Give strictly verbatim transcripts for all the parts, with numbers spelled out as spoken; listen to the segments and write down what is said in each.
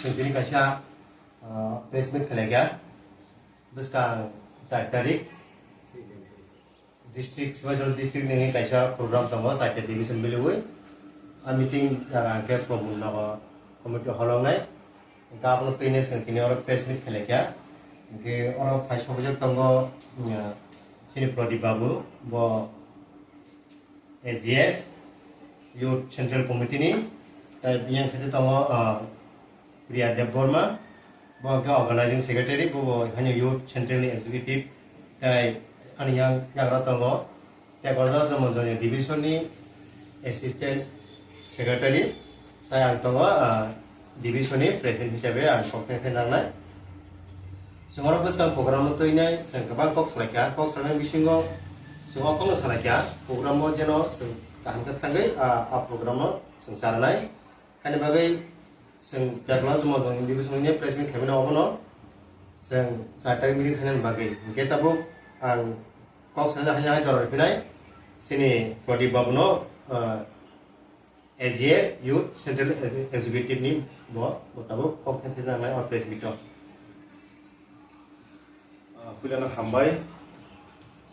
Chwng tini kaisa, ah, press meet khlaikha. Bwskang char tarik district, Sipaijala district ni kaisa program tongo, char ta division miliwi. A meeting jaga hwnkhe Pramod Nagar committee hall wngnai. Hwnkhe abono twini chwng tini oro press meet khlaikha. Hwnkhe oro phai sogwijak tongo, ah, chini Pradip Babu, bo A G S, Youth Central Committee ni, tai biyang side tongo, ah, Priya Debbarma, bo hwnkhe Organizing Secretary, bo bo haino Youth Central ni Executive, tai ani yang yagra tongo, Tekorda Jomojonya Division ni Assistant Secretary, tai ang tongo, ah, division ni president hisabe ang kok thai thai nangnai. Chwng oro bwskang program no twinai, chwng kwbang kok salaikha, kok salaini bisingo chwng o kokno salaikha, program o jeno chwng kaham khe thangwi, ah, a program no chwng charnai. Haini bagwi chwng Pekla Jumodong division ni press meet khaimani obono chwng char tarik meeting khainani bagwi. Hwnkhe tabuk ang kok salaina haino hai jora rwphinai, chini Pradip Babu no, ah, A G S Youth Central Executive ni bo, bo tabuk kok thai thai nangnai o press meet o. Ah, puilano hambai,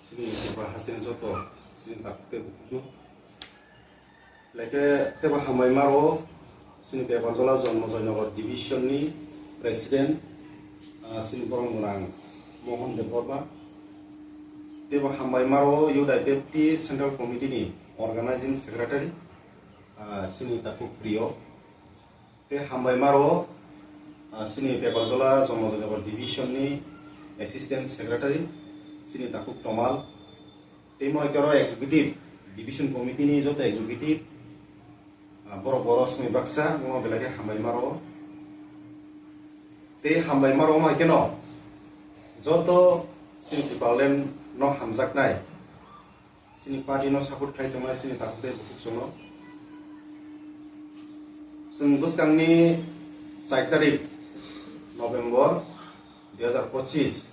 chini Tripura hasteni joto chini takhuk tei bukhukno. Belai khe teibo hambai maro, chini Tekorjala Jonmojoynagar Division ni President, ah, chini borok mwnang Mohan Debbarma. Teibo hambai maro Youth I P F T Central Committee ni Organizing Secretary, ah, chini takhuk Priyo. Tei hambai maro, ah, chini Tekorjala Jonmojoynagar Division ni Assistant Secretary, chini takhuk Tomal. Tei mo khe oro Executive, Division Committee ni joto Executive, ah, borok boro simi baksa, bono belai khe hambai maro. Tei hambai maro ma keno joto chini Tipraland no hamjaknai. Chini party no support khai tongnai chini takhuk tei bukhuk chwngno. Chwng bwskangni char tarik November dui hazar pochis,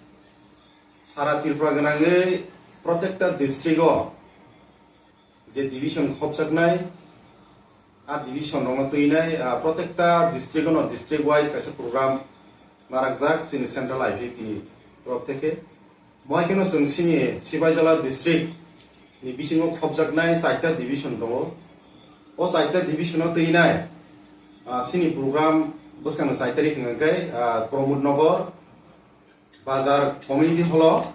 sara Tripura gwnangwi protekta district o je division khopjaknai, a division rokno twinai, ah, protekta district ono district wise kaisa program narakjak chini central I P F T ni torok theke. Moi kheno chwng chini Sipaijala district ni bisingo khopjaknai chaita division tongo. O chaita division o twinai, ah, chini program bwskangni char tarik hwnkhe, ah, Pramod Nagar Bazar Community Hall o.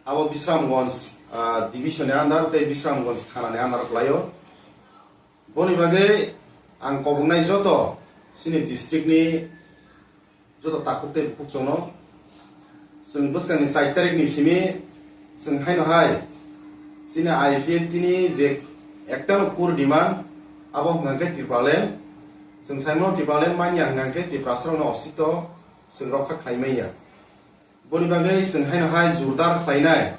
Abo Bisramganj, ah, division ni under tei Bisramganj thana ni under o kwlaio. Boni bagwi ang koboknai joto chini district ni joto takhuk tei bukhuk chwngno chwng bwskangni char tarik ni simi chwng haino hai chini I P F T ni je ektano core demand abo hwnkha khe Tipraland. Chwng saimano Tipraland manya hwnkha khe Tiprasa rokno ostitw chwng rokha khlai manya. Boni bagwi chwng haino hai jordar khlainai,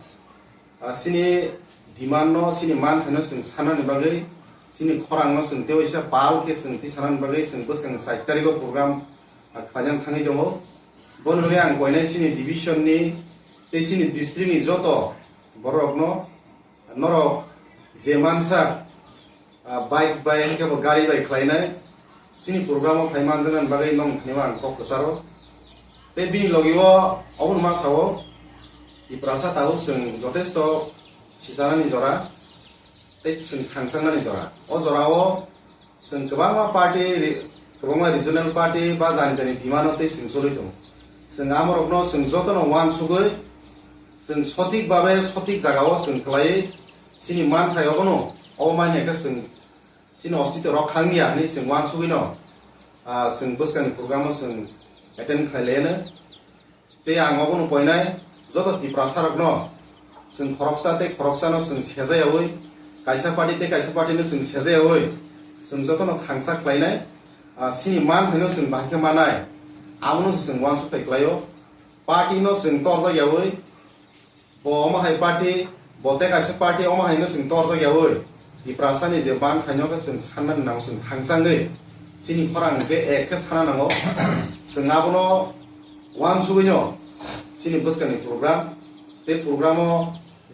ah, chini demand no, chini manthaino chwng sanani bagwi, chini khorang no chwng tei waisa pal khe chwng twi sanani bagwi chwng bwskang char tarik o program, ah, khlainani thangwi tongo. Boni bagwi ang koinai chini division ni tei chini district ni joto borok no norok je mansa, ah, bike bai, hwnkhe bo gari bai khlainai. Chini program o phai manjaknani bagwi nong thani ang kok kwcharo. Tei bini logi o obono ma sao, Tiprasa tabuk chwng jotesto sichanani jora, tei chwng thangchaknani jora. O jora o chwng kwbangma party, re-, kwbangma regional party ba jani jani demand o tei chwng choli tongo. Chwng amorokno chwng jotono uansugwi chwng sothik babe sothik jaga o chwng kwlaiwi chini manthai obono, obo manya khe chwng chini ostitw rok khangya hinwi chwng uansugwino, ah, chwng bwskangni program o chwng attend khlai laiyano. Tei ang obono koinai joto Tiprasa rokno chwng khoroksa tei khoroksano chwng sejayawi, kaisa party tei kaisa party no chwng sejayawi, chwng jotono thangsa khlainai, ah, chini manthaino chwng bahai khe manai, abono se chwng uansukthai khlaio. Party no chwng torjak yawi, bo omo hai party, bo tei kaisa party omo haino chwng torjak yawi. Tiprasani je manthaino khe chwng sannani nango, chwng thangchangwi chini khorang hwnkhe ek khe thana nango. Chwng abono uansugwino chini bwskangni program tei programo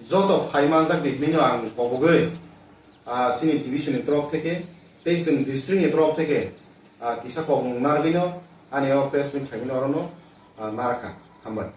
joto phai manjak di hinwino ang kobogwi, ah, chini division ni torop theke tei chwng district ni torop theke Ah, kisa kokmung narwgwino ani o press meet khaimani orono, ah, narakha. Hambai.